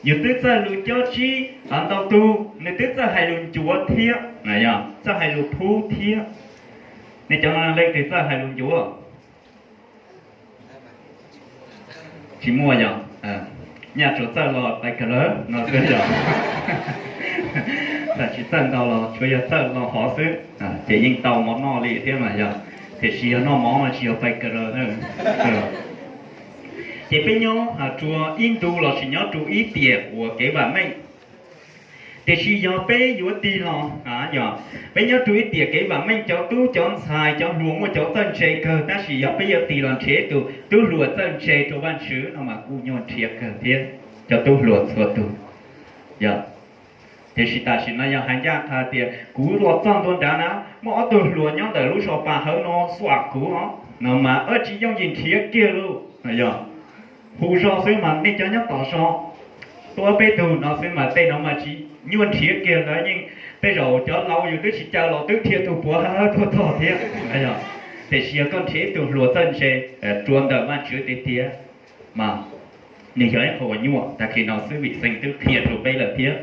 Yus twb txawj lus cob tsib ntau tug, nws twb txawj hais lus ncuav thiab, txawj hais lus phub thiab. Nej cov no leej twg txawj hais lus ncuav? Tsis muaj yog? Nyaj tsuas txawj lo pais kawg lawm no xwb yog? Txawm tsis txawj ntau los tsuas yog txawj lo hov xwb, ces yeej tau mov noj li thiab mas yog. Tiam sis yog noj mov mas tsis yog pais kawg lawm. Ces peb nyob rua ib ntu lossis nyob rua ib tiam uas kev vam meej. Tiam sis yog peb yuav tig los, yog peb nyob rua ib tiam kev vam meej, cov tub cov ntxhais cov hluas muaj cov txawj ntse kawg, tab sis yog peb yuav tig los nrhiav ib tug tub hluas txawj ntse rua Vajtswv no mas kuj nyuaj nrhiav kawg thiab, cov tub hluas txhua tug. Yog, tiam sis tam sim no yog hais ncaj qha tias kuv los txog ntua nrad na, muaj ob tug hluas nyob ntawm lub zos pas hawv no xuam kuv os no mas tsis yooj yim nrhiav kiag lauj. Yog, hu zog xwb mas nej cov nyob tom zos tuaj peb tug no xwb mas tej no mas tsis nyuaj nrhiav kiag lawm, yeej tej zaum cov laus yus twb tsis caw los twb dhia tug puav hawb tuaj txog thiab. Tiam sis yog koj nrhiav ib tug hluas txawj ntse rua ntawm Vajtswv tiag tiag mas nws yog ib qho uas nyuaj. Tag kis no xwb Vim Xeeb twb qhia rau peb lawm thiab.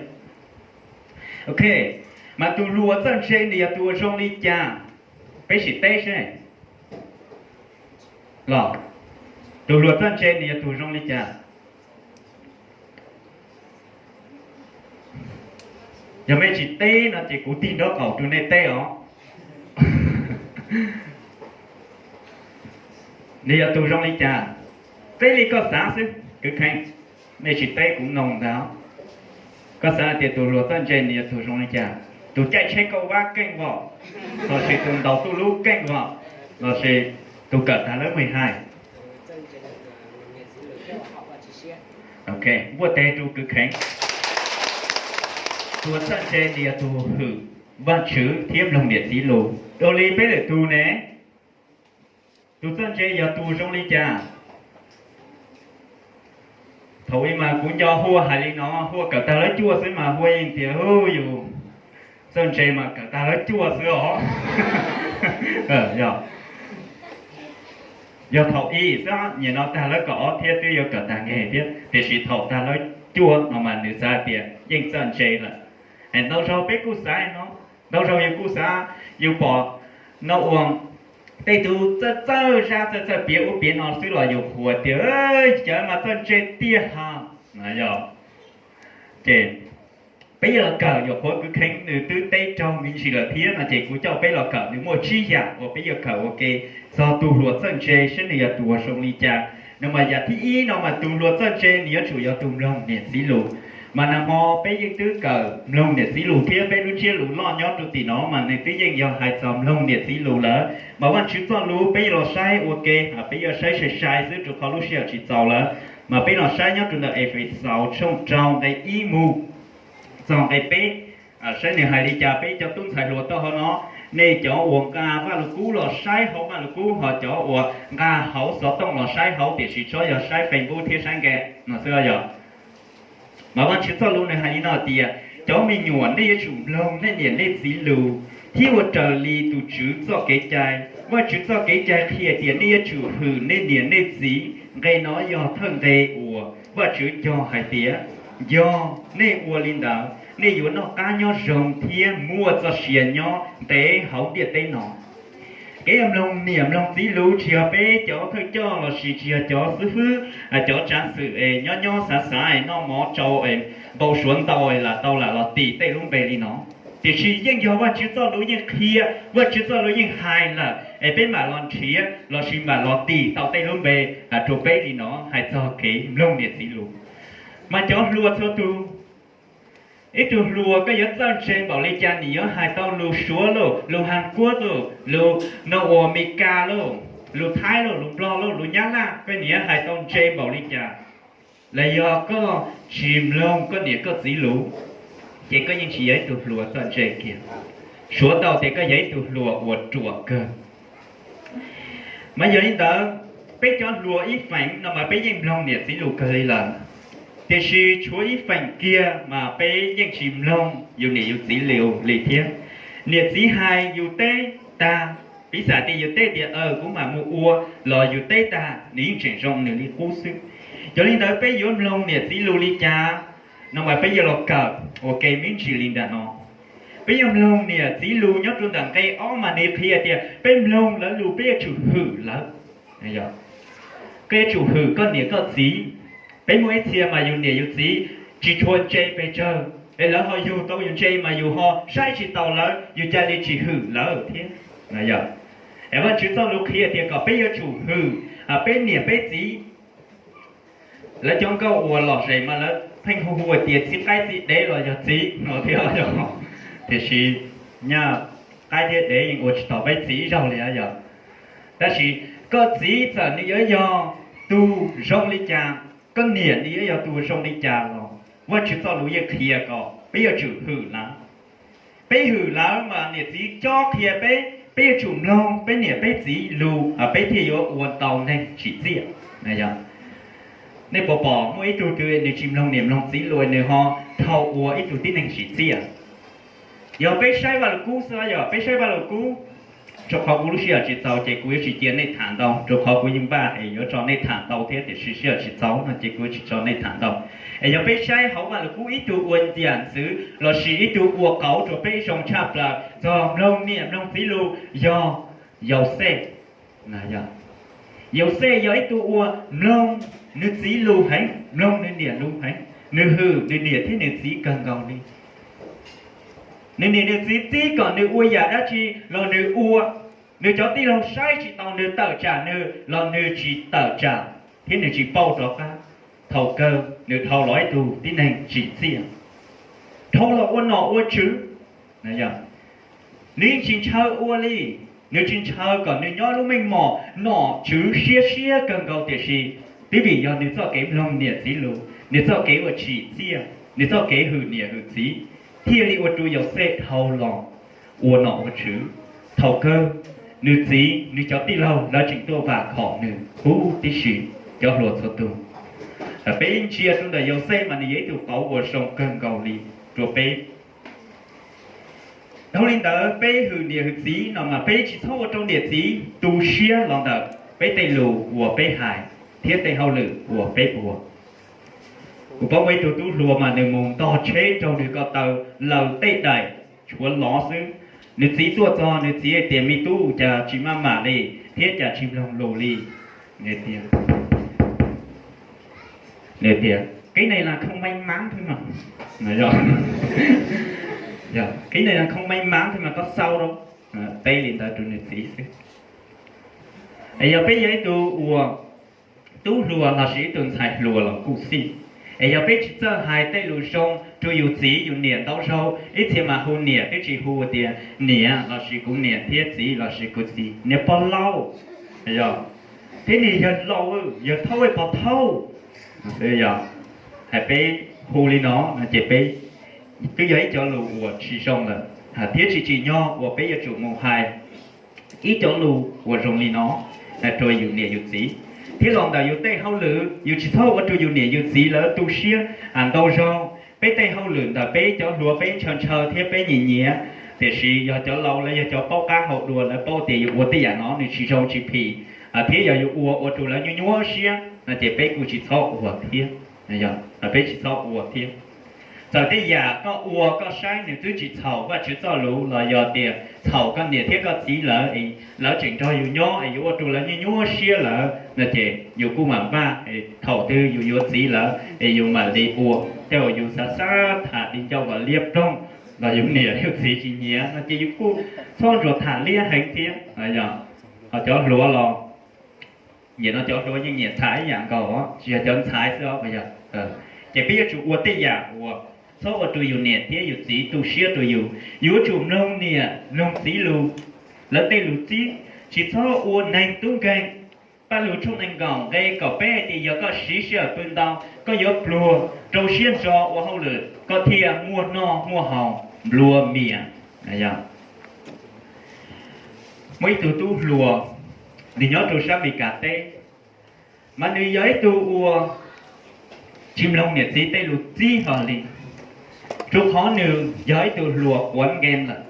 Ok, mas tus hluas txawj ntse nws yog tus uas zoo li cas? Peb sim teb seb los, tus hluas txawj ntse nws yog tus zoo li cas? Yog mej tsis teb no ces kuv tig nraub qaum rau nej teb os. Nws yog tus zoo li cas? Teb li koj xav xwb kwv kheev, mej tsis teb kuv noog ntag. Koj xav hais tias tus hluas txawj ntse nws yog tus zoo li cas? Tus caij tsheb kauj vab keej vos, lossis tus ntaus tuj lub keej vos, lossis tus kawm tag lawb mười hai? Ok, npuaj teg rau kwv kheev. Tus txawj ntse nws yog tus hwm Vajtswv thiab mloog niam txiv lus. Dua li peb lwm tus ne, tus txawj ntse yog tus zoo li cas? Thaum ub mas kuv nco Huaj hais li no, Huaj kawm tag lawb cuaj xwb mas Huaj yeej tias, hu, yus txawj ntse mas kawm tag lawb cuaj xwb os. Yog thaum ub xwb, nim no tag lawb kaum ob thiab twb yuav kawm tag nkeeg thiab, tiam sis thaum tag lawb cuaj no mas nws xav tias yeej txawj ntse lawm. Ntau zaug peb kuj xav no, ntau zaug yus kuj xav, yus pom no ua tej tug txawj txawj zaj txawj txawj piav ub piav no xwb los yus qhuas tias, cov mas txawj ntse tiag ha. Yog, ces peb yuav los kawm, yuav qhuas kwv kheev nws twb teb raug me ntsis lawm thiab no ces kuv coj peb los kawm nws muaj tsib yam uas peb yuav kawm ua ke txog tus hluas txawj ntse saib nws yog tus uas zoo li cas. No mas yam thib ib no mas tus hluas txawj ntse nws yuav tsum yog tus mloog niam txiv lus. Mas nag hmo peb yeej twb kawm mloog niam txiv lus thiab peb lub ntsiab lus loj nyob rau tim no mas nws twb yeej yog hais txog mloog niam txiv lus lawm. Mas Vajtswv txoj lus peb yuav los saib ua ke, peb yuav saib sai sai xwb rau qhov lub sij hawm tsis txaus lawm. Mas peb los saib nyob rau ntawm Efexaus tshooj rau nqe ib mus txog nqe peb, saib nws hais li cas. Peb cov tub ntxhais hluas tau hauv no, nej cov uas nqa Vaj Lug Kub los saib hauv Vaj Lug Kub, ho cov uas nqa hauv xov tooj los saib hauv, tiam sis tsuas yog saib Facebook thiab saib nqe no xwb yog. Mas Vajtswv txoj lus nws hais li no tias, cov me nyuam, nej yuav tsum mloog nej niam nej txiv lus, thiab ua raws li tus Tswv txoj kev cai. Vajtswv txoj kev cai qhia tias nej yuav tsum hwm nej niam nej txiv. Nqe no yog thawj nqe uas Vajtswv cog hais tias, yog nej ua li ntawd, nej yuav noj qab nyob zoo thiab muaj txoj sia nyob ntev hauv ntiaj teb no. Kev mloog niam mloog txiv lus tsis yog peb cov thawj coj lossis tsis yog cov xib fwb, cov tsav xwm es nyob nyob xav xav es noj mov tsau es npau suav ntau es lam tau lam los tis tej lub npe li no. Tiam sis yeej yog Vajtswv txoj lus yeej qhia, Vajtswv txoj lus yeej hais lawm es peb mam los nrhiav lossis mam los tis tau tej lub npe rau peb li no hais txog kev mloog niam txiv lus. Mas cov hluas txhua tus, ib tug hluas koj yuav txawj ntse npaum li cas, nws yuav hais tau lus Suav lauj, lus Hàn Quốc lauj, lus no uas Amelikas lauj, lus Thaib lauj, lus Nplog lauj, lus Nyab Laj, koj nws yuav hais tau ntse npaum li cas, los yog koj tsis mloog koj niam koj txiv lus, ces koj yeej tsis yog ib tug hluas txawj ntse kiag. Suav tau tias koj yog ib tug hluas uas ruam kawg. Mas yog li ntawd, peb cov hluas ib feem no mas peb yeej mloog niam txiv lus kawg li lawm, tiam sis tshuav ib feem kiag mas peb yeej tsis mloog yus niam yus txiv lus li thiab. Niam txiv hais yus teb tag, piv xam tias yus teb tias aws kuv mam mus ua, los yus teb tag nws yeej tseem zoo nws li qub xwb. Yog li ntawd peb yuav mloog niam txiv lus li cas? No mas peb yuav los kawm ua ke me ntsis li ntawm no. Peb yuav mloog niam txiv lus nyob rau ntawm nqe ob mas nws qhia tias peb mloog lawv lus peb yuav tsum hwm lawv. Koj yuav tsum hwm koj niam koj txiv. Peb muaj ib txhia mas yus niam yus txiv tsis tshua ntse pes tsawg, es lawv ho yug tau yus ntse mas yus ho saib tsis taus lawv, yus ca li tsis hwm lawv thiab. Es Vajtswv txoj lus qhia tias kom peb yuav tsum hwm peb niam peb txiv. Lawv cov nkauj uas lom zem mas lawv pheej hu hu tias txiv qaib txiv dev los yog txiv no thiab yog, tiam sis nyaj qaib thiab dev yeej ua tsis tau peb txiv ib zaug li yog. Tab sis koj txiv txawm nws yuav yog tus zoo li cas, koj niam nws yuav yog tus zoo li cas los Vajtswv txoj lus yeej qhia kom peb yuav tsum hwm lawv. Peb hwm lawv mas niam txiv cob qhia peb, peb yuav tsum mloog peb niam peb txiv lus peb thiaj yuav ua tau neeg tsim txiaj. Nej puas pom muaj ib tug twg nws tsis mloog niam mloog txiv lus nws ho dhau ua ib tug tib neeg tsim txiaj? Yog peb saib Vaj Lug Kub xwb, yog peb saib Vaj Lug Kub, rau qhov kuv lub sij hawm tsis txaus ces kuv yuav tsis cia nej tham ntau, rau qhov kuv yeej npaj es yuav tso nej tham ntau thiab, tiam sis sij hawm tsis txaus no ces kuv tsis tso nej tham ntau. Es yog peb saib hauv Vaj Lug Kub ib tug ua yam ntxwv lossis ib tug ua qauv rau peb zoo tshaj plaws txog mloog niam mloog txiv lus yog Yauxej. Yauxej yog ib tug uas mloog nws txiv lus heev, mloog nws niam lus heev, nws hwm nws niam thiab nws txiv kawg nkaus li. Nws niam nws txiv txib kom nws ua yam dab tsi los nws ua. Nws cov tij laug saib tsis taus nws, tawm tsam nws los nws tsis tawm tsam thiab nws tsis pauj rov qab. Thaum kawg nws dhau los ib tug tib neeg tsim txiaj, dhau los ua nom ua tswv. Nws yeej tsis ntshaw ua li, nws tsis ntshaw kom nws nyob lub meej mom nom tswv siab siab kawg nkaus, tiam sis twb vim yog nws txoj kev mloog niam txiv lus, nws txoj kev uas tsim txiaj, nws txoj kev hwm niam hwm txiv, thiaj li ua rau Yauxej dhau los ua nom ua tswv. Thaum kawg nws txiv nws cov tij laug lawv tseem tuaj vam khom nws huv tib si, cov hluas txhua tus. Peb ntsia rau ntawm Yauxej mas nws yog ib tug qauv uas zoo kawg nkaus li rau peb. Dhau li ntawd peb hwm niam hwm txiv no mas peb tsis txhob ua rau niam txiv tu siab los ntawm peb tej lus uas peb hais thiab tej hauj lwm uas peb ua. Kuv paub muaj ib tug tub hluas mas nws mus ntog tsheb raug nws ko taw laws tej daim tshuav lov xwb. Nws txiv tuaj txog nws txiv hais tias, me tub, cas tsis maj mam li thiab cas tsis mloog lus li? Nws tias, nws tias, cái này là không may mắn thôi mà. Cái này là không may mắn thôi mà có sao đâu. Teb li ntawd rau nws txiv xwb. Es yog peb yog ib tug uas tub hluas lossis ib tug ntxhais hluas los kuj xij, es yog peb tsis txawj hais tej lus zoo rau yus txiv yus niam ntau zaug, ib txhia mas hu niam twb tsis hu tias niam lossis kuv niam thiab txiv lossis kuv txiv, niam pog laus, yog, thiab niam yawg laus, yawg thaub, pog thaub, yog, hais peb hu li no no ces peb twb yog ib cov lus uas tsis zoo lawm, thiab tsis tsim nyog uas peb yuav tsum mus hais ib cov lus uas zoo li no rau yus niam yus txiv. Thiab los ntawm yus tej hauj lwm yus tsis txhob ua rau yus niam yus txiv lawv tu siab ntau zaug. Peb tej hauj lwm ntawm peb cov hluas peb ntshaw ntshaw thiab peb nyiam nyiam, tiam sis yog cov laus los yog cov paub qab hau dua lawv paub tias yus ua tej yam no nws tsis zoo tsis phim, thiab yog yus ua ua rau lawv nyuaj nyuaj siab no ces peb kuj tsis txhob ua thiab. Peb tsis txhob ua thiab. Txawm tej yam koj ua koj saib nws twb tsis txhaum Vajtswv txoj lus los yog tias txhaum koj niam thiab koj txiv lawv, lawv tseem nrog yus nyob es yus ua rau lawv nyuaj nyuaj siab lawm no ces yus kuj mam npaj, thaum twg yus yuav txiv lawm es yus mam li ua, tej uas yus xav xav tham li ncauj kom liab ploog los yus niam yus txiv tsis nyiam no ces yus kuj txhob ntsuas tham liab heev thiab. Ho cov hluas los nyiam no, cov hluas yeej nyiam tham ib yam nkaus, tsis yog cov ntxhais xwb os. Ces peb yuav tsum ua tej yam uas txhob ua rau yus niam thiab yus txiv tu siab rau yus. Yus yuav tsum mloog niam mloog txiv lus, lawv tej lus txib, tsis txhob ua neeg tub nkeeg. Paj Lug tshooj nees nkaum nqe kaum peb hais tias yog koj siv sij hawm pw ntau, koj yuav pluag rau siab ntso ua hauj lwm, koj thiaj muaj noj muaj haus nplua mias. Muaj ib tug tub hluas, nws nyob rau sab Amelikas teb, mas nws yog ib tug uas tsis mloog niam txiv tej lus txib hlo li, rau qhov nws yog ib tug hluas quav nkees lawm.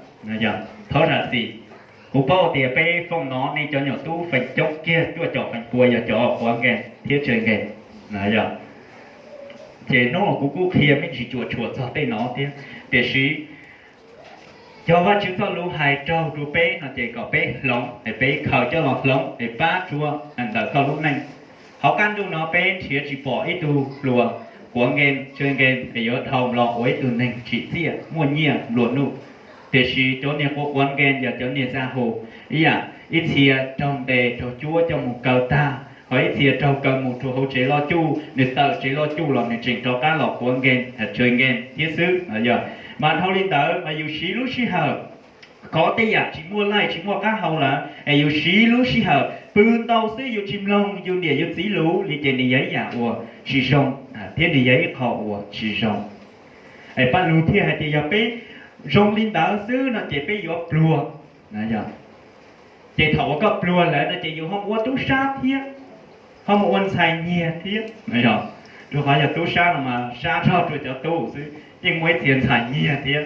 Thov zam txim, kuv paub tias peb foom no nej cov nyuam tub feem coob kiag cuaj caum feem pua yog cov quav nkees thiab tsw nkees. Yog Ces hnub no kuv kuj qhia me ntsis cuam tshuam txog tej no thiab, tiam sis cov Vajtswv txoj lus hais raug rau peb no ces kom peb hloov es peb khaws coj los hloov es pab tsuab ntawm koj lub neej. Hauv qab ntuj no peb nrhiav tsis pom ib tug hluas quav nkees tsw nkees es yuav dhau los ua ib tug neeg tsim txiaj muaj nyiaj nplua nuj, tiam sis cov niag quav quav nkees yog cov niag xa hu ib yam ib txhia raug ntes raug cuab coj mus kaw tag, ho ib txhia raug kaw mus rau hauv tsev loj cuj, nws tawm tsev loj cuj los nws tseem rov qab los quav nkees tsw nkees thiab xwb. Yog, mas dhau li ntawd mas yus siv lub sij hawm, qhov tej yam tsis muaj laij tsis muaj qab hau lawm es yus siv lub sij hawm pw ntau xwb yus tsis mloog yus niam yus txiv lus li ces nws yog ib yam uas tsis zoo, thiab nws yog ib qho uas tsis zoo. Es Paj Lug thiaj hais tias yog peb zoo li ntawd xwb no ces peb yuav pluag. Ces thaum uas koj pluag lawm no ces yus ho mus ua tub sab thiab, ho mus ua ntxhais nyiag thiab. Rau qhov yog tub sab no mas sab nrog rau cov tub xwb, yeej muaj ib txhia ntxhais nyiag thiab.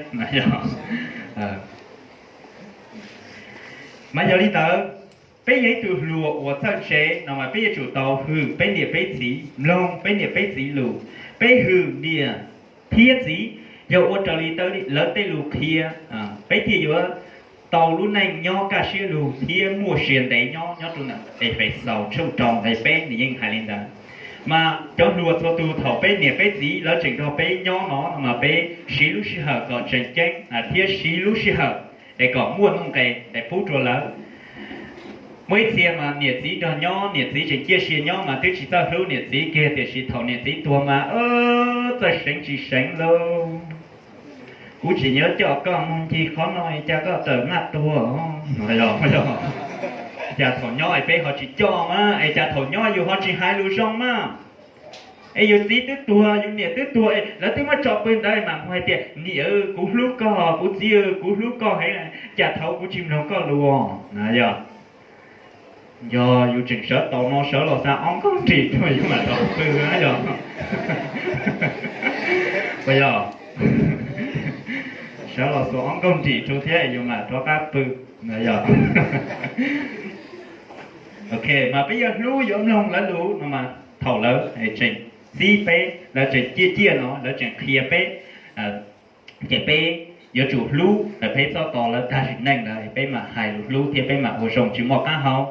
Mas yog li ntawd, peb yog ib tug hluas uas txawj ntse no mas peb yuav tsum tau hwm peb niam peb txiv, mloog peb niam peb txiv lus. Peb hwm niam thiab txiv yog ua raws li lawv tej lus qhia. Peb thiaj yuav tau lub neej nyob kaj siab lug thiab muaj sia ntev nyob. Nyob rau ntawm Efexaus tshooj rau nqe peb nws yeej hais li ntawd. Mas cov hluas txhua tus, thaum peb niam peb txiv lawv tseem nrog peb nyob no no mas peb siv lub sij hawm kom tseem ceeb thiab siv lub sij hawm es kom muaj nuj nqes es pub rau lawv. Muaj ib txhia mas niam txiv nrog nyob, niam txiv tseem ciaj sia nyob mas twb tsis txawj hlub niam txiv kiag, tiam sis thaum niam txiv tuag mas txawj seev tsis seev lauj. Kuv tseem yuav coj koj mus ncig qhov no es cas koj tawm maj tuag? Cas thaum nyob es peb ho tsis coj mas es cas thaum nyob yus ho tsis hais lus zoo mas? Es yus txiv twb tuag, yus niam twb tuag, lawv twb muab tso pw ntawd mas mus hais tias niam, kuv hlub koj, kuv txiv, kuv hlub koj heev, cas thaum kuv tsis mloog koj lus? Yog, yog yus tseem sawv tau no sawv los xa ob nkaug nrim rau yus mam rov pw na yog. Puas yog? Sawv los xuas ob nkaug nrim rau thiab yus mam rov qab pw. Yog. Ok, mas peb yuav hlub yuav mloog lawv lus no mas thaum lawv tseem txib peb, lawv tseem ciaj ciaj no, lawv tseem qhia peb, ces peb yuav tsum hlub, peb txhob tos lawv tag sim neej lawm peb mam hais lus hlub thiab peb mam ua zoo tsis muaj qab hau.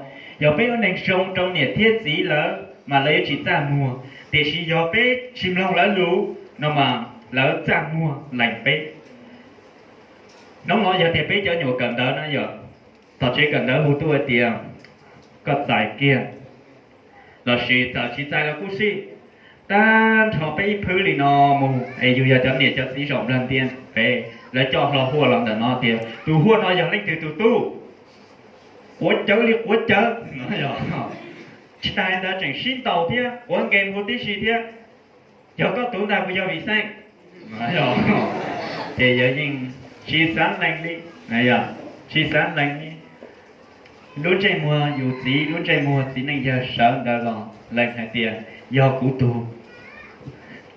Yog peb ua neeg zoo rau niam thiab txiv lawm mas lawv yuav tsis txaj muag, tiam sis yog peb tsis mloog lawv lus no mas lawv txaj muag lees peb. Hnub no yog tias peb cov nyuam kawm ntawv na yog, tom tsev kawm ntawv hu tuaj hais tias koj txais kiag, lossis txawm tsis txais los kuj xij, tag nrho peb ib phwb li no mus es yus yog cov niam cov txiv zaum nplawg ntiaj teb, lawv coj hlo huaj los ntawm no tias tus huaj no yog leej twg tus tub, quav cawv li quav cawv no yog, tsis tas li ntawd tseem sib ntaus thiab quav nkees huv tib si thiab. Yog koj tus ntag puas yog Vim Xeej? Ces yawg yeej tsis xav lees li, tsis xav lees li. Lub ntsej muag yus txiv, lub ntsej muag txiv neej yawg sawv ntawd los lees hais tias yog kuv tug.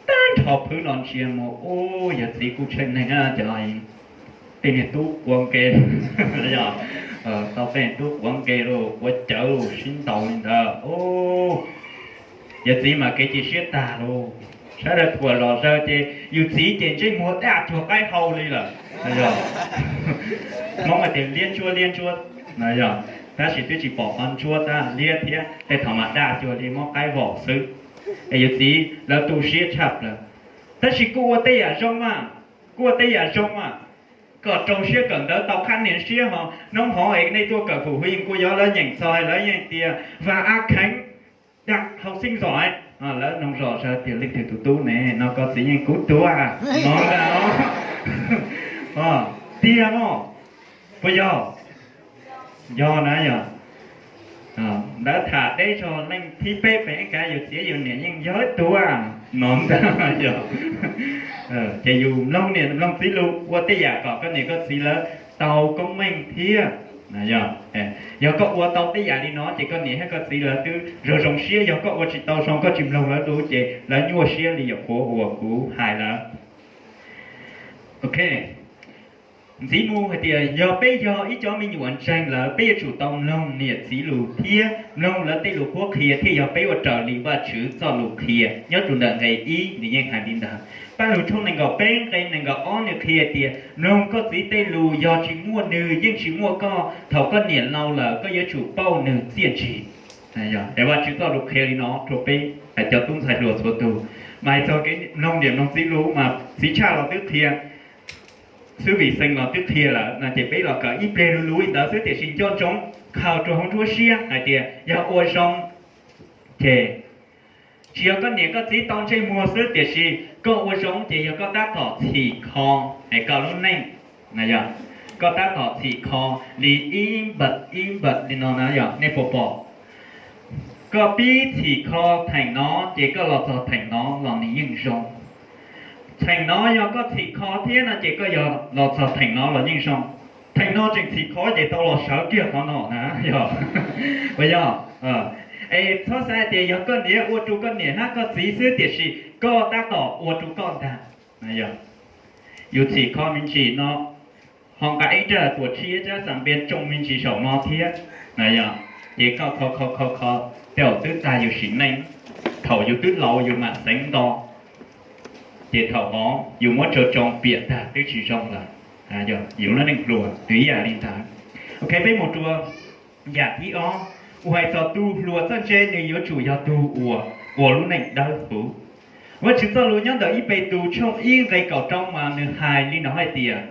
Tag nrho phwb no ntsia mus ub, yawg txiv kuj tsheej neeg cov tej niag tub quav nkees, tau tej niag tub quav nkees los quav cawv los sib ntaus li ntawd. Yawg txiv mas kev cia siab tag lauj, sawv daws thuam zom zaws ces yus txiv ces ntsej muag daj cuag qaib hau li lawm. Hmoob hais tias liab ntsuab liab ntsuab, tab sis twb tsis pom qhov ntsuab tab, liab thiab tej thaum mas daj cuag li muab qaib vom xwb. Es yus txiv lawv tu siab tshaj plaws, tab sis kuj ua tej yam zoo mas, kuj ua tej yam zoo mas, kom rau siab kawm ntawv tau qhab nias siab ho. Hnub hov es nej tuaj kawm pum huv yeej kuj yog lawv nyeem txog lawv yeej tias vas a kheev da hau xeeb zom, lawv noog zom zaws tias leej twg tus tub ne no, koj txiv yeej kuv tuag no ntag no. Tiag no, puas yog? Yog na yog. Ntawd tham deb zog leej thib peb pem kav yus txiv yus niam yeej yog tuag no ntag yog. Ces yus mloog niam mloog txiv lus, ua tej yam kom koj niam koj txiv lawv tau koob meej thiab. Yog koj ua tau tej yam li no ces koj niam thiab koj txiv lawv twb zoo zoo siab, yog koj ua tsis tau zoo koj tsis mloog lawv lus ces lawv nyuaj siab li yam qhuav uas kuv hais lawm. Ok, Ntxiv mus hais tias yog peb yog ib cov me nyuam ntseeg lawm, peb yuav tsum tau mloog niam txiv lus thiab mloog lawv tej lus qhuab qhia thiaj yog peb ua raws li Vajtswv txoj lus qhia nyob rau ntawm nqe ib, nws yeej hais li ntawd. Paj Lug tshooj nees nkaum peb nqe nees nkaum ob nws qhia tias, mloog koj txiv tej lus, yog tsis muaj nws yeej tsis muaj koj. Thaum koj niam laus lawm koj yuav tsum pauj nws txiaj ntsig. Es Vajtswv txoj lus qhia li no rau peb cov tub ntxhais hluas txhua tus. Mas hais txog kev mloog niam mloog txiv lus mas txiv tshaj los twb qhia, xib hwb Xees los twb qhia lawm no ces peb los kawm ib pliag lus lus li ntawd xwb tiam sis nco ntsoov khaws rau hauv nruab siab hais tias yog ua zoo ces tsis yog koj niam koj txiv tau ntsej muag xwb tiam sis koj ua zoo ces yog koj tab tom txhim kho es koj lub neej. Koj tab tom txhim kho li ib npawm ib npawm li no na yog nej puas pom? Koj pib txhim kho theem no ces koj los txog theem no los nws yeej zoo. Theem no yog koj txhim kho thiab no ces koj yog los txog theem no los yeej zoo. Theem no tseem txhim kho ces tau los sawv kiag qhov no na yog, puas yog? Es txhob xav hais tias yog koj niam ua rau koj niam hab koj txiv xwb tiam sis koj tab tom ua rau koj ntag. Yus txhim kho me ntsis no, ho nqa ib rab tuam tshib tsab xav npias tsoo me ntsis saum no thiab, yog, ces koj kho kho kho kho, tej zaum twb tag yus sim neej. Thaum yus twb laus yus mam xeev nto, ces thaum hov yus muab tsoo tsoo piam tag twb tsis zoo lawm. Yus lub neej hluas nws ib yam li ntawd. Ok, peb mus rau yam thib ob, uas hais txog tus hluas txawj ntse nws yuav tsum yog tus uas ua lub neej dawb huv. Vajtswv txoj lus nyob ntawm ib Petus tshooj ib nqe kaum rau mas nws hais li no hais tias,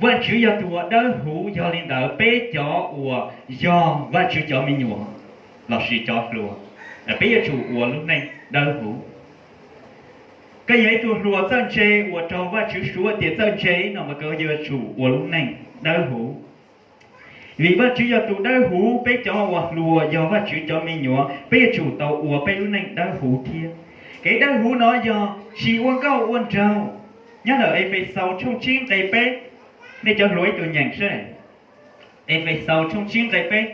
Vajtswv yog tus uas dawb huv, yog li ntawd peb cov uas yog Vajtswv cov me nyuam lossis cov hluas, peb yuav tsum ua lub neej dawb huv. Koj yog ib tug hluas txawj ntse uas raug Vajtswv suav tias txawj ntse no mas koj yuav tsum ua lub neej dawb huv. Vim Vajtswv yog tus dawb huv, peb cov uas hluas yog Vajtswv cov me nyuam peb yuav tsum tau ua peb lub neej dawb huv thiab. Kev dawb huv no yog tsis ua nkauj ua nraug. Nyob ntawm Efexaus tshooj tsib nqe peb, nej cov hluas ib tug nyeem seb, Efexaus tshooj tsib nqe peb.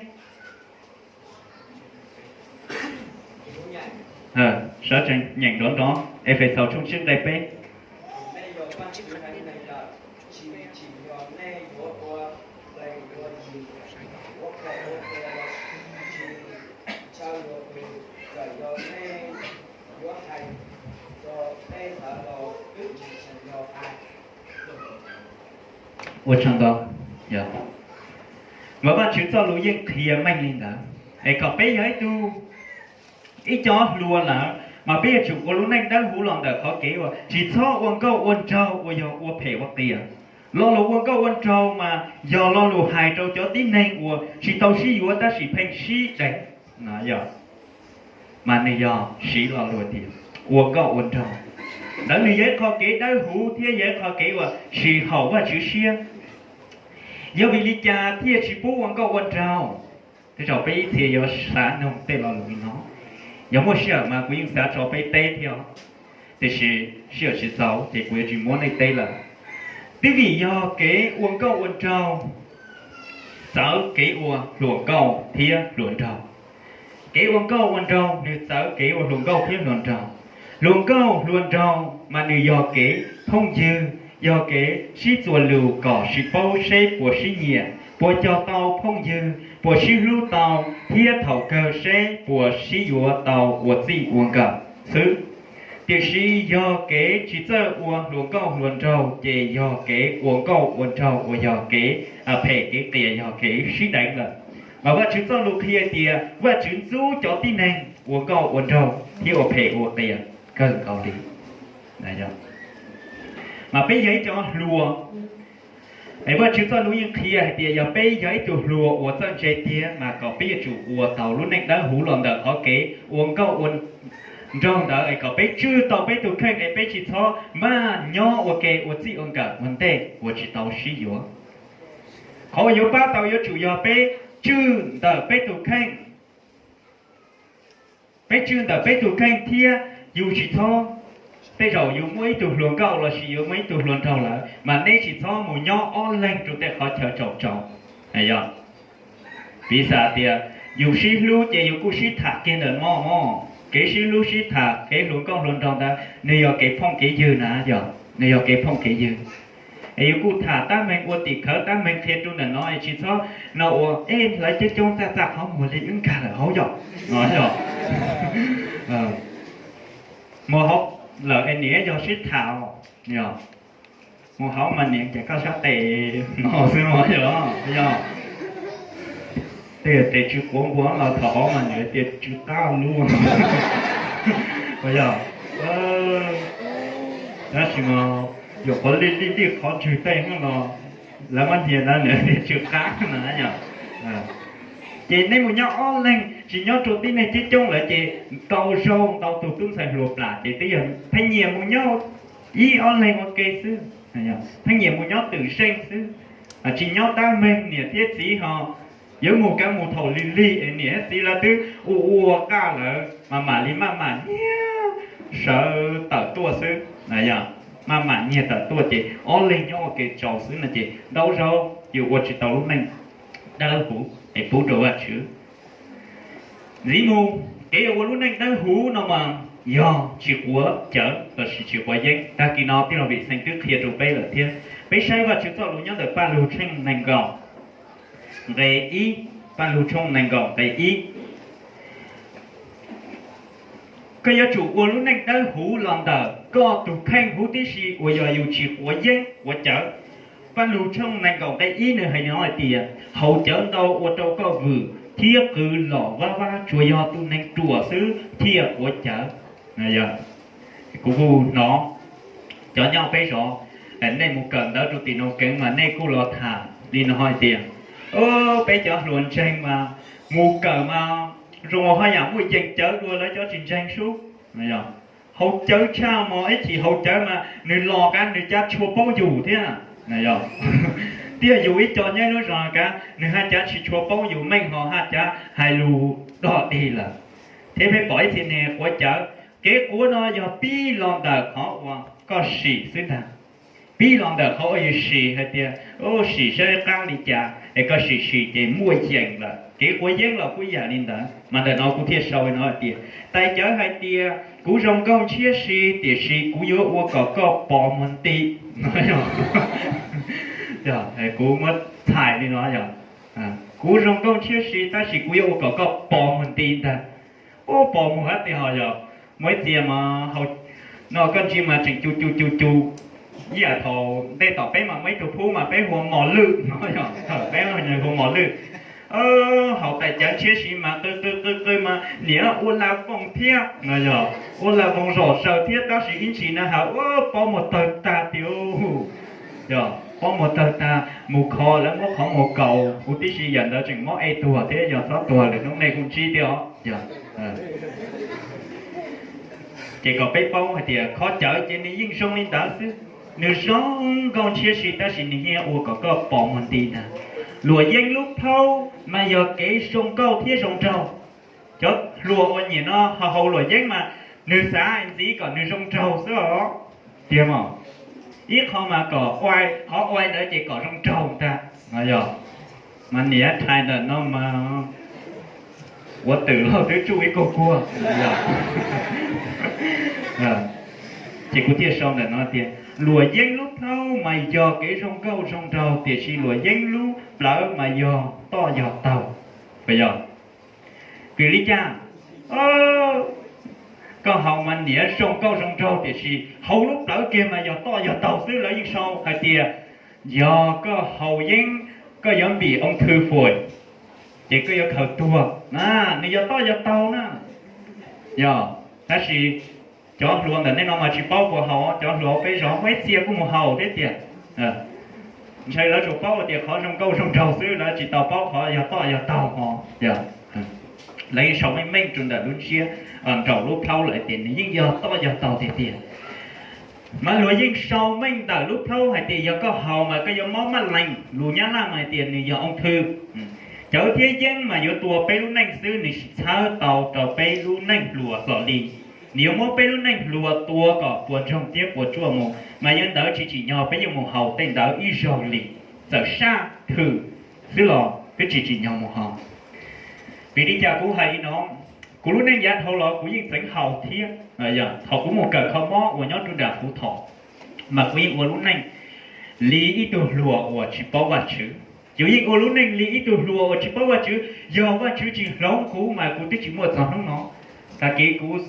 Sawv tsees nyeem nrov nrov, Efexaus tshooj tsib nqe peb. Ua tsaug ntau. Mas Vajtswv txoj lus yeej qhia meej li ntawd es kom peb yog ib tug, ib cov hluas lawm mas peb yuav tsum ua lub neej dawb huv los ntawm qhov kev uas tsis txhob ua nkauj ua nraug uas yog ua phem ua qias. Lo lus ua nkauj ua nraug mas yog lo lus hais rau cov tib neeg uas tsis tau sib yuav tab sis pheej sib deev. Mas nws yog siv lo lus tias ua nkauj ua nraug. Ntawd nws yog ib qho kev dawb huv thiab yog ib qho kev uas tsis haum Vajtswv siab. Yog vim li cas thiaj tsis pub ua nkauj ua nraug? Tej zaum peb ib txhia yuav xav nug tej lo lus li no. Yog muaj sij hawm mas kuv yeej xav tso peb teb thiab, tiam sis sij hawm tsis txaus ces kuv yuav tsis muab nej teb lawm. Twb vim yog kev ua nkauj ua nraug txawv kev ua hluas nkauj thiab hluas nraug. Kev ua nkauj ua nraug nws txawv kev ua hluas nkauj thiab hluas nraug. Hluas nkauj hluas nraug mas nws yog kev phooj ywg, yog kev sib txuas lus kom sib paub seb puas sib nyiam, puas cog tau phooj ywg, puas sib hlub tau, thiab thaum kawg seb puas sib yuav tau ua txij ua nkawm xwb. Tiam sis yog kev tsis txawj ua hluas nkauj hluas nraug ces yog kev ua nkauj ua nraug uas yog kev phem kev qias, yog kev sib deev lawm. Mas Vajtswv txoj lus qhia tias Vajtswv ntxub cov tib neeg ua nkauj ua nraug thiab ua phem ua qias kawg nkaus li. Mas peb yog ib cov hluas, es Vajtswv txoj lus yeej qhia hais tias yog peb yog ib tug hluas uas txawj ntse tiag mas kom peb yuav tsum ua tau lub neej dawb huv los ntawm qhov kev ua nkauj ua nraug ntawd es kom peb tswj tau peb tus kheej es peb tsis txhob maj nyob ua ke ua txij ua nkawm ua ntej uas tsis tau sib yuav. Qhov uas yuav pab tau yuav tsum yog peb tswj ntawm peb tus kheej. Peb tswj ntawm peb tus kheej thiab yus tsis txhob, tej zaum yus muaj ib tug hluas nkauj lossis yus muaj ib tug hluas nraug lawm mas neb tsis txhob mus nyob ob leeg rau tej qhov chaw tsaus tsaus. Piv xam tias yus sib hlub ces yus kuj sib tham kiag ntawm no mog. Kev sib hlub sib tham, kev hluas nkauj hluas nraug ntawd nws yog kev phooj kev ywg na, yog nws yog kev phooj kev ywg. Es yus kuj tham tab meeg ua tim khawv tab meeg qhia rau ntawm no es tsis txhob no ua es lawv coob coob txaj txaj qhov muag li wb nkag lawm hauv yom. No yog mus hauv lawm es niam yog sib tham os, yog mus hauv mas niam ces koj sab tes no xwb no yog, yog tej tes tsw quav npua los thaum hauv mas niam tias tsw qab lub, yog. Tab sis mas yog qhov lij lij lij qhov ntswg tej no los lawv muab hnia ntawd niam tias tsw qab na yog. Ces nej mus nyob ob leeg tsis nyob rau tib neeg coob coob lawm ces ntau zaug ntau tug tub ntxhais hluas plam ces twb yog pheej nyiam mus nyob ib ob leeg ua ke xwb, pheej nyiam mus nyob twm zeej xwb, tsis nyob tab meeg niam thiab txiv ho yuav mus kav mus thaum lig lig es niam thiab txiv lawv twb ua ua qaj lawm mas mam li maj mam nyiag sawv tawm tuaj xwb, maj mam nyiag tawm tuaj ces ob leeg nyob ua ke tsaus xwb no ces ntau zaug yus ua tsis tau lub neej dawb huv es pub rau Vajtswv. Ntxiv mus, kev yuav ua lub neej dawb huv no mas yog tsis quav cawv lossis tsis quav yeeb. Tag kis no tij laug Vim Xeem twb qhia rau peb lawm thiab. Peb saib Vajtswv txoj lus nyob ntawm Paj Lug tshooj nees nkaum nqe ib, Paj Lug tshooj nees nkaum nqe ib. Koj yuav tsum ua lub neej dawb huv los ntawm koj tus kheej huv tib si uas yog yus tsis quav yeeb quav cawv. Paj Lug tshooj nees nkaum nqe ib nws hais no hais tias, haus cawv ntau ua rau koj vwm thiab qw los vab vab, tsuas yog tus neeg ruam xwb thiaj quav cawv. Kuv kuj hnov cov nyob peb zov, nej mus kawm ntawv rau tim Noo Keev mas nej kuj los tham li no hais tias, peb cov hluas ntseeg mas mus kawm mas zoo ua haj yam muaj yees cawv dua lawv cov tsis ntseeg sub. Haus cawv tshaj mos ib chim haus cawv mas nws los kab nws cab tshua paub yus thiab. Tiag yus ib co nyob lub zos kab nws haj cab tsis tshua paub yus meej ho haj cab hais lus dog dig lawm. Thiab peb pom ib txhia niag quav cawv, kev quav no yog pib los ntawm qhov uas koj sim xwb ntag. Pib los ntawm qhov uas yus sim hais tias, sim saib qab li cas es koj sim sim ces muaj yees lawm. Kev quav yeeb los kuj yam li ntawd, mas ntawm no kuv thiaj sau li no hais tias, tais cawv hais tias, kuv zoo nkauj ntshiab si, tiam sis kuv yuav ua kom koj pos muag nti. Kuv muab txhais li no yog, kuv zoo nkauj ntshiab si tab sis kuv yuav ua kom koj pos muag nti ntag. Ub, pos muag hab tiag ho yog. Muaj ib txhia mas, no koj ntsia mas tseem cu cu cu cu, ib yam thaum ntej tom peb mas muaj ib tug phub mas peb hu ua Mos Lwj no yog, peb hu ua Mos Lwj. Haus tais cawv ntshiab si mas qw qw qw qw mas niam ua la voos thiab no yog, ua la voos zom zaws thiab tab sis ib ntsis na has ua pob muag tawg tag tiag. Yog pob muag tawg tag mus kho lawv muab qhov muag kaus huv tib si yam ntawd tseem mob ej tuag thiab yog txhob tuag lwm hnub nej kuj ntsib thiab os. Ces kom peb paub hais tias kho cawv ces nws yeej zoo li ntawd xwb. Nws zoo nkauj ntshiab si tab sis nws yeej ua kom koj pos muag nti ntag. Luam yeeb lub plhaub mas yog kev zoo nkauj thiab zoo nraug. Cov hluas uas nyiam no ho haus luam yeeb mas nws xav ntxiv kom nws zoo nraug xwb os. Tiag mas, ib qho mas kom qhov ua ntawd ces kom zoo nraug ntag no yog. Mas niam thais ntawm no mas ua twm los twb tsuj ib kuag kuag. Ces kuv thiaj sau ntawm no tias luam yeeb lub plhaub mas yog kev zoo nkauj zoo nraug tiam sis luam yeeb lub plawv mas yog toj yog taug. Puas yog? Vim li cas? Koj haus mas niam zoo nkauj zoo nraug tiam sis haus lub plawv kiag mas yog toj yog taug xwb. Lawv yeej sau hais tias yog koj haus yeeb koj yuav npim ong thw fuam, ces koj yuav khaws tuag na, nws yog toj yog taug na. Yog, tab sis cov hluas ntawm nej no mas tsis paub puas haus, cov hluas peb zov muaj ib txhia kuj mus haus thiab tiag. Ntshai lawv tsuas paub tias qhov zoo nkauj zoo nraug xwb, lawv tsis tau paub qhov yog toj yog taug ho. Lawv yeej sau meej meej rau ntawm lub ntsiab, nraum lub plhaub lawm tias nws yeej yog toj yog taug tiag tiag. Mas luag yeej sau meej ntawm lub plhaub hais tias yog koj haus mas koj yuav mob maj lees, lus Nyab Laj mas hais tias nws yog ong thw. Cawv thiab yeeb mas yuav tua peb lub neej xwb, nws tsis txhawb tau rau peb lub neej hluas hlo li. Nws yuav muab peb lub neej hluas tua kom puas ntsoog thiab puas tsuaj mus, mas yog ntawd tsis tsim nyog peb yuav mus haus tej ntawd ib zaug li. Txawm saj thwm xwb los twb tsis tsim nyog mus haus. Vim li cas kuv hais li no? Kuv lub neej yav dhau los kuv yeej txeev haus thiab. Thaum kuv mus kawm kho mob uas nyob rau nram Phuv Thom, mas kuv yeej ua lub neej li ib tug hluas uas tsis paub Vajtswv. Yus yeej ua lub neej li ib tug hluas uas tsis paub Vajtswv. Yog Vajtswv tsis hloov kuv mas kuv twb tsis muaj txog hnub no. Tag kis kuv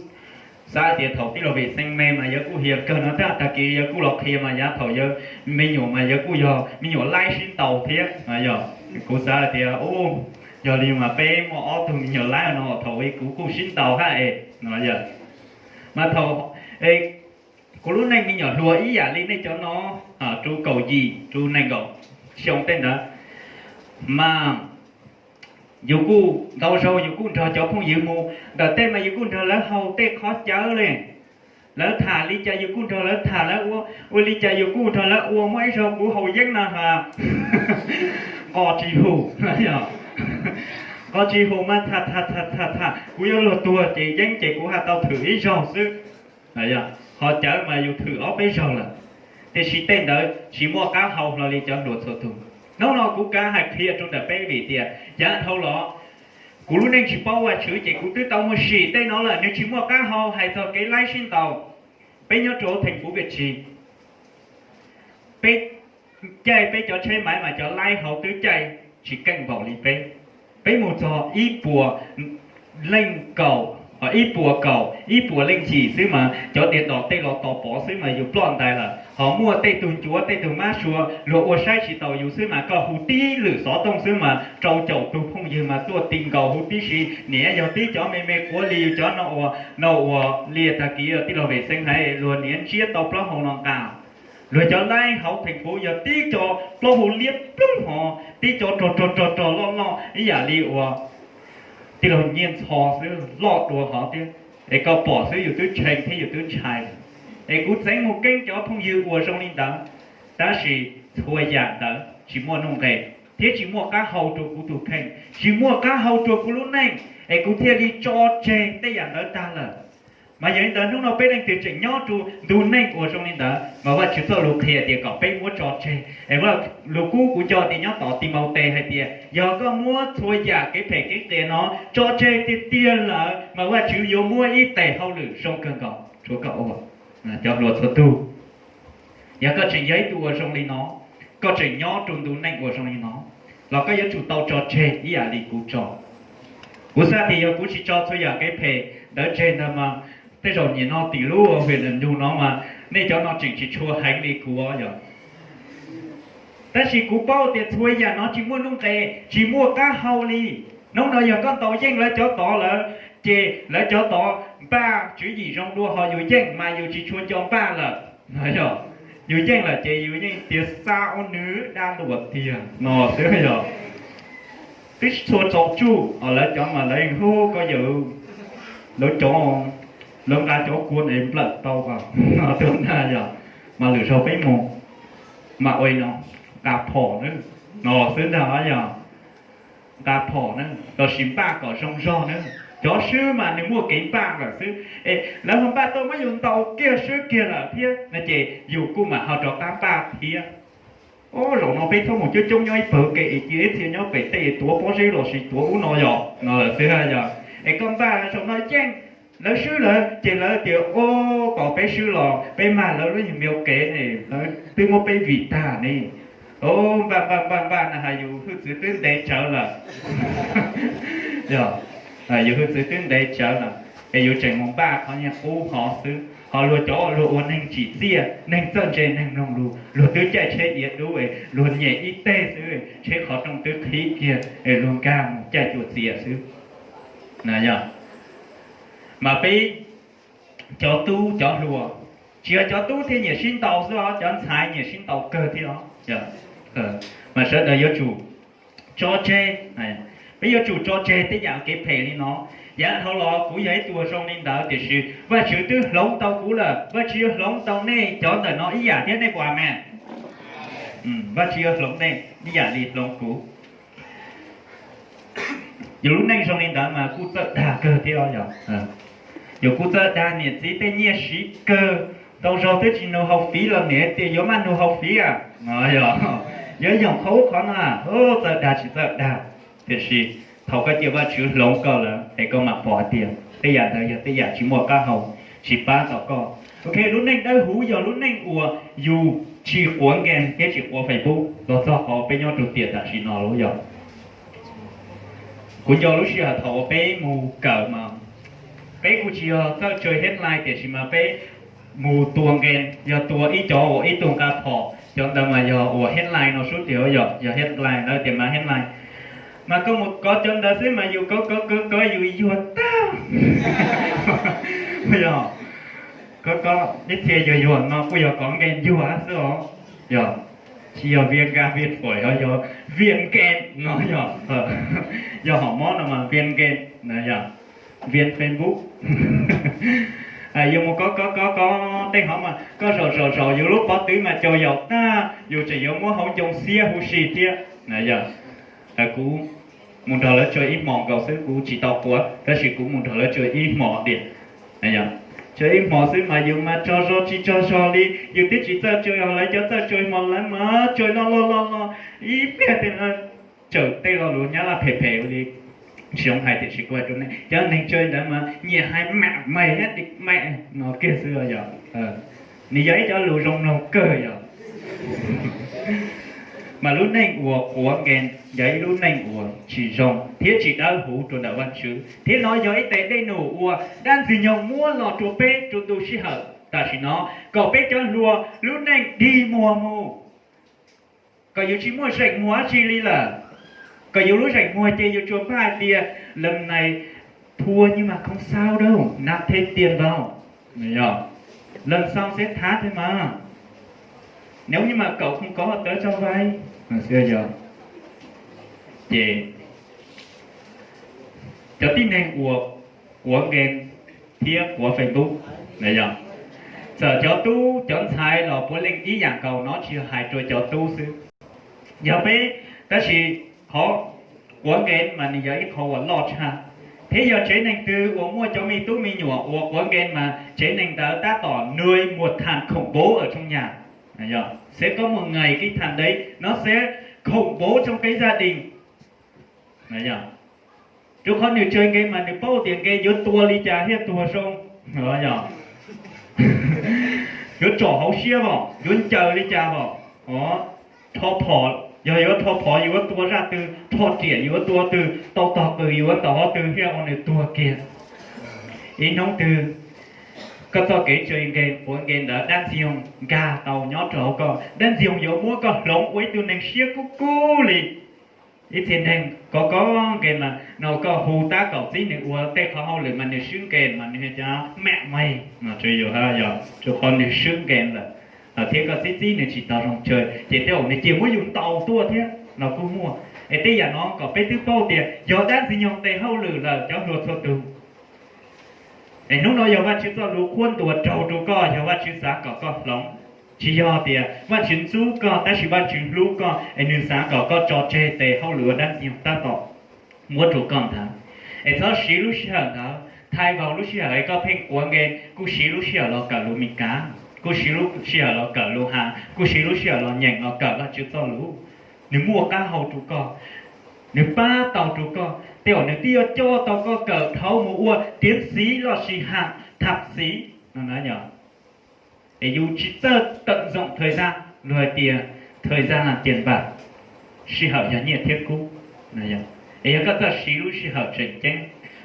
xav tias thaum tij laug Vim Xeeb me mas yawg kuj hiam kawg no thiab, tag kis yawg kuj los qhia mas yav thaum yawg me nyuam mas yawg kuj yog me nyuam laib sib ntaus thiab. Yog kuv xav tias, u, yog li mas peb muaj ob tug me nyuam laib no thaum kuv kuj sib ntaus hab es no. Yog mas thaum kuv lub neej me nyuam hluas ib yam li nej cov no, rau kaum yim rau nees nkaum xyoo tej ntawd, mas yus kuj ntau zaus yus kuj nrog cov phooj ywg mus ntawm tej mas yus kuj nrog lawv haus tej qhov cawv li. Lawv tham li cas yus kuj nrog lawv tham, lawv ua ua li cas yus kuj nrog lawv ua. Muaj ib zaug kuv haus yeeb no has, nqos tsis hum, nqos tsis hum mas txham txham txham txham txham kuv yuav luag tuag ces yeeb ces kuv has tau thwm ib zaug xwb. Qhov cawv mas yus thwm ob peb zaug lawm, tiam sis tej ntawd tsis muaj qab hau hlo li cov hluas txhua tus. Hnub no kuv kav hais qhia rau ntawm peb vim tias yav dhau los kuv lub neej tsis paub Vajtswv ces kuv twb tau muaj sim tej no lawm, nws tsis muaj qab hau hais txog kev laib sib ntaus. Peb nyob rau theem puv pej tsi, peb caij peb cov tsheb maiv mas cov laib hauv twb caij tsis keej npaum li peb. Peb mus txog ib puas leej kaum, ib puas kaum ib puas leej yim xwb mas cov diav dos tej los tos pov xwb mas yus ploj ntais lawm. Ho muaj tej tug ncuav tej tug mab sua luag ua saib tsis taus yus xwb mas koj hu tib lwm xov tooj xwb mas rau caum tug phooj ywg mas tuaj ti nkaus huv tib si. Niam yog tib cov me me quav li yus cov no ua, no ua li tag kis tij laug Vim Xeeb hais luag niam ntsiab tau plaub hau no nqa. Luag cov laib hauv theem puv yog tib co plaub hau liab ploog ho tib co rog rog rog rog loj loj ib yam li ua tij laug Nyiaj Ntxhov xwb, loj dua hov thiab. Es koj pom xwb yus twb tshee thiab yus twb ntshai. Es kuv txeev mus keeb cov phooj ywg uas zoo li ntawd, tab sis txhua yam ntawd tsis muaj nuj nqes thiab tsis muaj qab hau rau kuv tus kheej, tsis muaj qab hau rau kuv lub neej, es kuv thiaj li tso tseg tej yam ntawd tag lawm. Mas yog li ntawd hnub no peb leej twg tseem nyob rau ntu neej uas zoo li ntawd mas Vajtswv txoj lus qhia tias kom peb muab tso tseg. Es lus kub kuv nco tias nyob tom Timautes hais tias yog koj muab txhua yam kev phem kev qias no tso tseg tiag tiag lawm mas Vajtswv yuav muab ib tes hauj lwm zoo kawg nkaus rau koj ua. Cov hluas txhua tug, yog koj tseem yog ib tug uas zoo li no, koj tseem nyob rau ntu neej uas zoo li no, los koj yuav tsum tau tso tseg ib yam li kuv tso. Kuv xav tias yog kuv tsis tso txhua yam kev phem ntawd tseg ntag mas tej zaum nyim no tim lub hwm nus no mas nej cov no tseem tsis tshua heev li kuv os yog. Tab sis kuv paub tias txhua yam no tsis muaj nuj nqes tsis muaj qab hau li. Hnub no yog koj ntaus yeej lawv cov tod lawm, ces lawv cov tod npaj tswv yim zoo dua ho yus yeej mas yus tsis tshua nco npaj lawm. Yus yeej lawm ces yus yeej tias xa ua nws dab luam tiag no xwb yog. Twb txhua tsaus tsuj os lawv cov mas lawv hu koj yawm, lawv cov, lawv nqa cov kua es nplawm tau os. Tuaj ntag yog, mas lwm zaug peb mus mas ua no, nqa phom na, no xwb ntag yog. Nqa phom na, los sis npaj kom zoo zog na. Cov swb mas nws muaj kev npaj lawm xwb es lawv ho npaj tau muab yus ntaus kiag swb kiag lawm thiab no ces yus kuj mam ho rov qab npaj thiab. Zaum no peb txhob mus coob coob nyob ib pawg ke es cia ib txhia nyob pem tej es tuav pob zeb los sis tuav ub no yog no lawm xwb yog. Es koj npaj zaum no yeej lawv swb lawm ces lawv tias, o, kom peb swb los peb mag lawv lub nyuag me kev ne, lawv twb muab peb vim tag ne. Npaj npaj npaj npaj na has yus hwj txwv twb ntev tsawv lawm. Yog, yus hwj txwv twb ntev tsawv lawm es yus tseem mus npaj qhov niag qub hov xwb. Ho luag cov luag ua neeg tsim txiaj, neeg txawj ntse neeg mloog lus, luag twb caij tsheb iav dub es luag nyem ib teg xwb, tsheb qhov rooj twb qhib kiag es luag nkag mus caij cuam txias xwb. Yog, mas peb cov tub cov hluas, tsis yog cov tub thiaj nyiam sib ntaus xwb os, cov ntxhais nyiam sib ntaus kawg thiab os. Mas sawv daws yuav tsum tso tseg, peb yuav tsum tso tseg tej yam kev phem li no. Yav dhau los kuv yog ib tug zoo li ntawd tiam sis Vajtswv twb hloov tau kuv lawm, Vajtswv yuav hloov tau nej cov ntawm no ib yam thiab, nej puas amen? Vajtswv yuav hloov nej ib yam li hloov kuv. Yus lub neej zoo li ntawd mas kuj txawj dag kawg thiab os yog. Yus kuj txawj dag niam txiv tej nyiaj siv kawg, tau zaug twb tsis nug haus fiv los niam tias yuav maj nug haus fiv a. Yog, yuav yoog qhov ub qhov no, txawj dag tsis txawj dag. Tiam sis thaum koj cia Vajtswv hloov koj lawm es koj mam pom hais tias tej yam ntawd yog tej yam tsis muaj qab hau, tsis pab tau koj. Ok, lub neej dawb huv yog lub neej uas yus tsis quav nkees thiab tsis quav Facebook los txog qhov peb nyob rau tiam tam sim no los yog. Kuv nco lub sij hawm thaum uas peb mus kawm mas peb kuj tsis yog txawj tsawg headline tiam sis mas peb mus tua nkees, yog tua ib cov uas ib tug nqa phom, cov ntawd mas yog uas headline no sub tiag yog, yog headline ntawd tias mas headline. Mas koj mus kov cov ntawd xwb mas yus kov kov kov kov yus yuag tag. Yog, kov kov ib txhia yuag yuag no kuj yog kov nkees yuag xwb os. Yog, tsis yog vias nkas vias phuam, yog vias nkees no yog, yog hom mob no mas vias nkees na yog, vias Facebook. Yus mus kov kov kov kov tej hov mas koj zaum zaum zaum yus lub pob tw mas cau yaus tag, yus tseem yuav muab hauv ncoo xiab huv si thiab na yog. Kuv mus nrog lawv tsua ib hmos nkaus xwb, kuv tsis tau quav tab sis kuv mus nrog lawv tsua ib hmos diam. Tsua ib hmos xwb mas yus mas tsaug zog tsis tsaug zog li, yus twb tsis txawj tsua, yog lawv cov txawj tsua hmo lawv mas tsua loj loj loj loj ib pliag tej no, tsawm tej lo lus Nyab Laj phem phem li. Tsis zoo hais tiam sis kuv hais rau nej cov neeg tsua ntawd mas nyiam hais mam mais thiab dim mais no kiag xwb yog. Nws yog ib cov lus zoo mloog kawg yog. Mas lub neej uas quav nkees yog ib lub neej uas tsis zoo thiab tsis dawb huv rau ntawm Vajtswv, thiab no yog ib tes dej num uas dab Ntxwg Nyoog muab los rau peb rau ntu sij hawm tam sim no, kom peb cov hluas lub neej dig muag mus, kom yus tsis muaj zeem muag dab tsi li lawm, kom yus lub zeem muag ces yus tsuas npaj hais tias lần này thua nhưng mà không sao đâu, năm thêm tiền vào, lần sau sẽ thắng thôi mà, nếu như mà cậu không có tớ cho vay. Ces cov tib neeg uas quav nkees thiab quav Facebook, yog, txawm cov tub cov ntxhais los puav leej ib yam nkaus, no tsis yog hais rau cov tub xwb, yog peb, tab sis qhov quav nkees mas nws yog ib qho uas loj tshaj, thiab yog tsev neeg twg uas muaj cov me tub me nyuam uas quav nkees mas tsev neeg ntawd tab tom nuôi một thằng khủng bố ở trong nhà. Sẽ có một ngày cái thằng đấy nó sẽ khủng bố trong cái gia đình. Rau qhov nws tsua nkees mas nws paub tias nkees yuav tua li cas thiaj tuag zoo, yuav tsom hauv siab os, yuav ncaws li cas os, rho phom, yog yuav rho phom yuav tua zaj twg, rho riam yuav tua twg, tau tog qws yuav ntaus hov twg thiaj ua nws tuag kiag. Ib hnub twg koj txoj kev tsua nkees quav nkees ntawd dab Ntxwg Nyoog nkag tau nyob rau hauv koj, dab Ntxwg Nyoog yuav muab koj hloov ua ib tug neeg siab kub kub li. Ib txhia neeg kov kov nkees mas no koj hu tab kaum txib nws ua tej qhov hauj lwm mas nws swb nkees mas nws cov mam mais no, yog rau qhov nws swb nkees lawm, thiab koj txib txib nws tsis tau zoo tsawg ces tej zaum nws cia muab yus ntaus tuaj thiab no kuj muaj. Es tej yam no kom peb twb paub tias yog dab Ntxwg Nyoog tes hauj lwm lawm cov hluas txhua tus. Es hnub no yog Vajtswv txoj lus qhuab ntuas raug rau koj, yog Vajtswv xav kom koj hloov. Tsis yog tias Vajtswv ntxub koj tab sis Vajtswv hlub koj es nws xav kom koj tso tseg tes hauj lwm uas dab Ntxwg Nyoog tab tom muab rau koj ntawd. Es txhob siv lub sij hawm ntawd, thaij vau lub sij hawm es koj pheej quav nkees, kuj siv lub sij hawm los kawm lus Mis Kav, kuj siv lub sij hawm los kawm lus Has, kuj siv lub sij hawm los nyeem los kawm Vajtswv txoj lus. Nws muaj qab hau rau koj, nws pab tau rau koj, tej zaum nws twb yuav coj tau koj kawm thaum mus ua tiav xiv los sis has tham xiv no. Es yus tsis txawj tận dụng thời gian, luag hais tias thời gian là tiền bạc, sij hawm yog nyiaj thiab kub. Es yog koj txawj siv lub sij hawm tseem ceeb,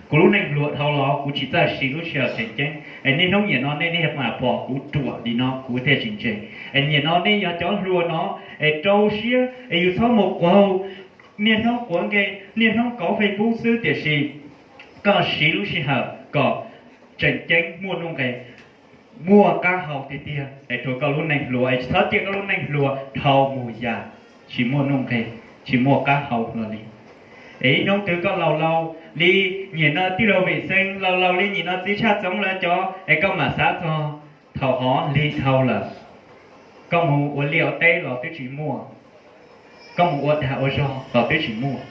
kuv lub neej hluas dhau los kuv tsis txawj siv lub sij hawm tseem ceeb, es niaj hnub niam no nej niaj mam pom kuv ruam li no kuv thiaj tsis ntse. Es niam no nej yog cov hluas no, es rau siab es yus txhob mus quav, niaj hnub quav nkees, niaj hnub kov Facebook xwb, tiam sis koj siv lub sij hawm kom tseem ceeb muaj nuj nqes, muaj qab hau tiag tiag es rau koj lub neej hluas, es tsis txhob cia koj lub neej hluas dhau mus yam tsis muaj nuj nqes, tsis muaj qab hau hlo li. Es ib hnub twg koj laus laus li niam no tij laug Vim Xees, laus laus li niam no txiv Tshaj Txoov lawv cov, es koj mam xav txog thaum hov lig dhau lawm, koj mus ua liaj ua teb los twb tsis muaj, koj mus ua dag ua zog los twb tsis muaj.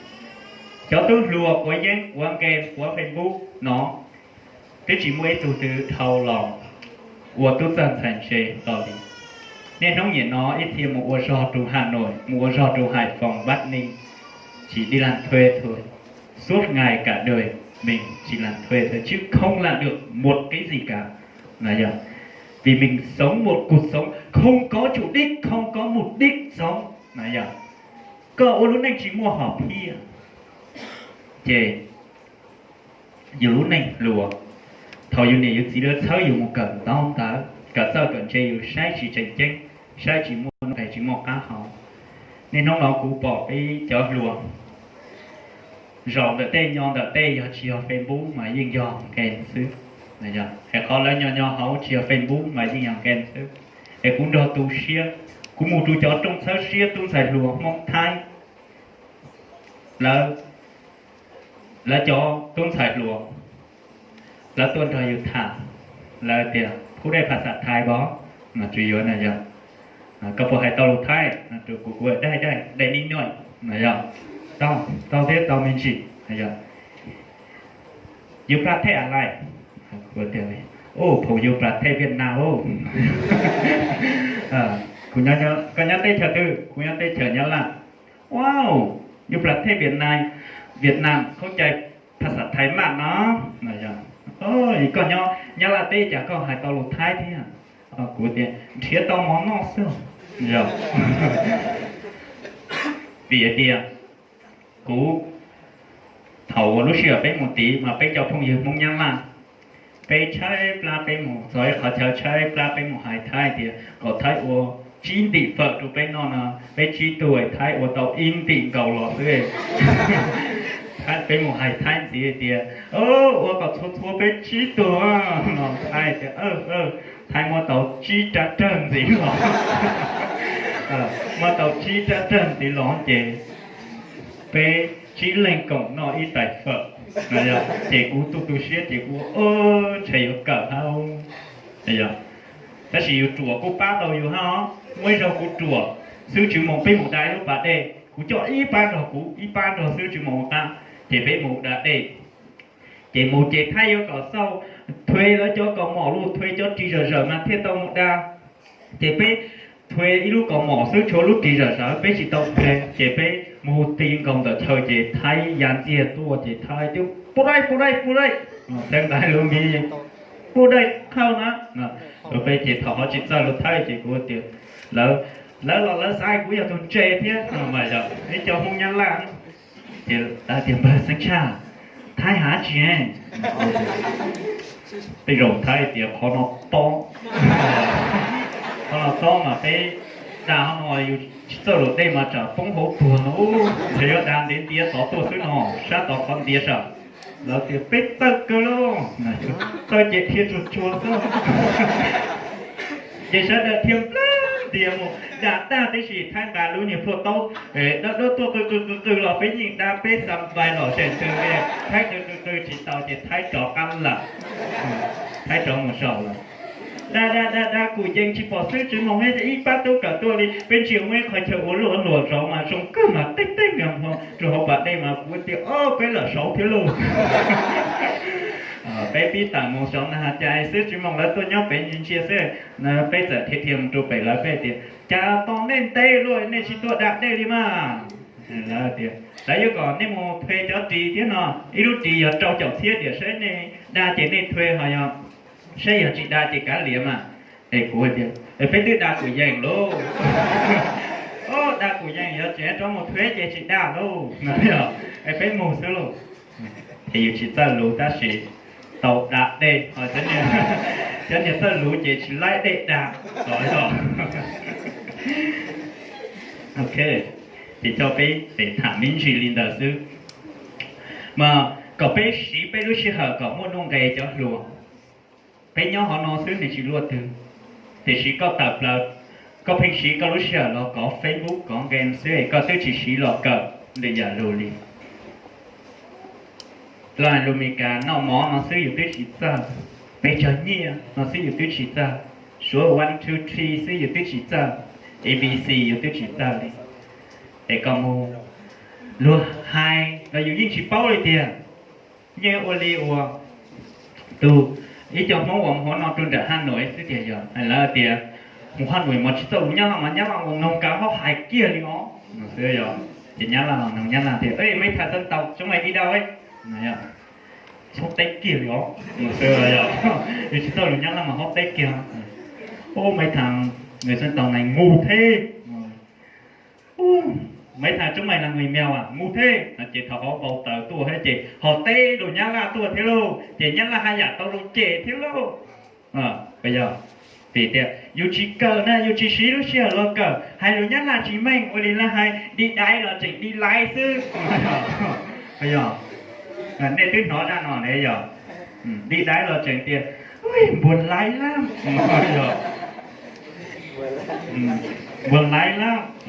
Cov tub hluas quav yeeb quav nkees quav Facebook no, twb tsis muaj ib tug twg dhau los ua tub txawj ntxhais ntse hlo li. Niaj hnub niam no ib txhia mus ua zog rau Hà Nội, mus ua zog rau Hải Phòng, Bắc Ninh, chỉ đi làm thuê thôi. Suốt ngày cả đời mình chỉ làm thuê thôi, chứ không làm được một cái gì cả. Vì mình sống một cuộc sống không có chủ đích, không có mục đích sống. Koj ua lub neej tsis muaj hom phiaj, ces yus lub neej hluas. Thaum yus niam yus txiv lawv txhawb yus mus kawm ntaub ntawv, kawm txawj kawm ntse yus saib tsis tseem ceeb, saib tsis muaj nuj nqis tsis muaj qab hau. Niaj hnub no kuv pom peb cov hluas zaum ntawm tej nyo ntawm tej yog tsis yog Facebook mas yeej yog game xwb. Es qhov lawv nyo nyo hauv tsis yog Facebook mas yeej yog game xwb. Es kuv nrog tu siab, kuv mus rau cov rooj txhawb siab tub ntxhais hluas Hmoob Thaib, lawv, lawv cov tub ntxhais hluas, lawv tuaj nrog yus tham, lawv tias พูดได้ภาษาไทยบ่? Mas tsuas yuav no yog, koj puas hais tau lus Thaib? Kuv kuv ได้ ได้ ได้นิดหน่อย no yog, tau, tau thiab tau me ntsis no yog. อยู่ประเทศอะไร? Ub, phooj ywg, ประเทศเวียดนาม lauj. Koj nyob teb chaws twg? Kuv nyob teb chaws Nyab Laj. Wow, อยู่ประเทศเวียดนาม Việt Nam không dạy ภาษาไทย maj no. Koj nyob Nyab Laj teb cas koj hais tau lus Thaib thiab? Kuv tias nrhiav tau mov noj xwb. Yog, vim hais tias kuv, thaum uas lub sij hawm peb mus tid mas peb cov phooj ywg Hmoob Nyab Laj, peb tshaib plab peb mus txog ib qhov chaw tshaib plab peb mus hais Thaib tias kom Thaib ua tsib ntim fawm rau peb noj no, peb tsib tug Thaib ua tau ib ntim nkaus los xwb. Thaib, peb mus hais Thaib ntxiv tias ua kom txhua txhua peb tsib tug no, Thaib tias Thaib muab tau tsib rab rawg ntxiv los, muab tau tsib rab rawg ntxiv los ces peb tsib leeg koom noj ib tais fawm. Ces kuv tu tu siab ces kuv ntshe yuav kawm hab. Tab sis yus ruam kuj pab tau yus hab. Muaj ib zaug kuv ruam, xib hwb Tswv Moos peb mus da ib lub pas dej, kuv coj ib pab nrog kuv ib pab nrog xib hwb Tswv Moos ua qab, ces peb mus da dej. Ces mus ces Thaib yuav kom xauj, thue lawv cov kaus mom los, thue cov ris zawm zawm mas thiaj tau mus da. Ces peb thue ib lub kaus mom xwb tshuav lub ris zawm zawm peb tsis tau thue, ces peb mus ti nkaus ntawm chaw ces Thaib ya ntxiag tuaj ces Thaib tias pub daij pub daij pub daij, teb nqa lub miv pub daij qhauj na. Peb ces thaum ho tsis txawj lus Thaib ces kuv tias lawv, lawv los lawv xav kuv yog tus ntse thiab no mas yog ib co Hmoob Nyab Laj. Ces tias npawg xeeb tshaj, Thaib hais dab tsi? Tej zaum Thaib tias qhov no tob, qhov no tob mas peb da hov no yus tsis txawj lus dej mas tsam poob hauv tuag no, ntshe yuav da ntiav ntiav tod tuaj xwb no, sab tod qhov ntiav sawm. Lawv tias peb txawj kawg lauj, txawj ces dhia tsuag tsuag xwb. Ces sawv daws dhia nplawg ntias mus da tag tib si, Thaib nqa lub niag plhuaj taub dawb dawb tuaj qw qw qw qw los peb yeej da peb xa npais los sem ntws li. Thaib qw qw qw tsis tau ces Thaib rov qab lawm. Thaib rov mus saum lawm. Da da da da kuj yeej tsis pom xib hwb Tswv Moos thiab ib pab tub kawm tuaj li. Peb ntsia muaj ib qhov chaw ua luaj luas saud mas zoo kawg mas teb teb nkaus rau hauv pas dej mas kuv tias o peb lawm saud thiab lauj. Peb pib tawm mus saud na cas xib hwb Tswv Moos lawv tuaj nyob pem ntsia xwb. Peb txawm dhia dhia mus rau pem lawv peb tias cas tos nej ntev luaj nej tsis tuaj da dej li mas. Lawv tias lawv yuav kom nej mus thue cov ris thiab no, ib lub ris yog rau caum txhiab diam, saib nej da ces nej thue ho yog, saib yog tsis da ces kav liam mas. Es kuv tias peb twb da kuj yeej lauj. O, da kuj yeej yog tseem rov mus thue ces tsis da lauj. Es peb mus xwb lauj. Ces yus tsis txawj lus tab sis tau da dej, cov niag txawj lus ces tsis laib dej da. Ok, ces coj peb pem tham me ntsis li ntawd xwb. Mas kom peb siv peb lub sij hawm kom muaj nuj nqes cov hluas. Peb nyob hov no xwb nws tsis luaj twg, tiam sis koj tawm plaws, koj pheej siv koj lub sij hawm los kov Facebook kov game xwb es koj twb tsis siv los kawm lwm yam lus li. Los lus Meskas noj mov no xwb yus twb tsis txawj, pes tsawg nyiaj no xwb yus twb tsis txawj, suav one two three xwb yus twb tsis txawj, A B C yus twb tsis txawj li. Es koj mus luag hais los yus yeej tsis paub li tiag. Nyiaj ua li uas tus, ib co Hmoob uas mus hov no rau nram Haj Nuam xwb tiag yog hais lawv tias mus Haj Nuam mas tsis txawj lus Nyab Laj mas Nyab Laj uas noog kav hauv hais kiag li os no xwb yog. Ces Nyab Laj los noog Nyab Laj tias maiv tham xab tau tsoov ais di dau no yog. Xob teb kiag li os. Yus tsis tau lus Nyab Laj mas xob teb kiag. Ub, Maiv Thas, người Xanh Tàu này ngu thế. Ub, Maiv Thas, chúng mày là người mèo à, ngu thế. Ces thaum hauv npau taws tuaj thiab ces ho teb rau Nyab Laj tuaj thiab lauj, ces Nyab Laj haj yam tau rau cem thiab lauj. Yog vim tias yus tsis kawm na, yus tsis siv lub sij hawm los kawm, hais lus Nyab Laj tsis meej, ua li lawv hais đi đáy los tseem đi lái xwb. Yog, nej twb hnov zaj no ne, yog, đi đáy los tseem tias buồn lái lắm, buồn lái lắm.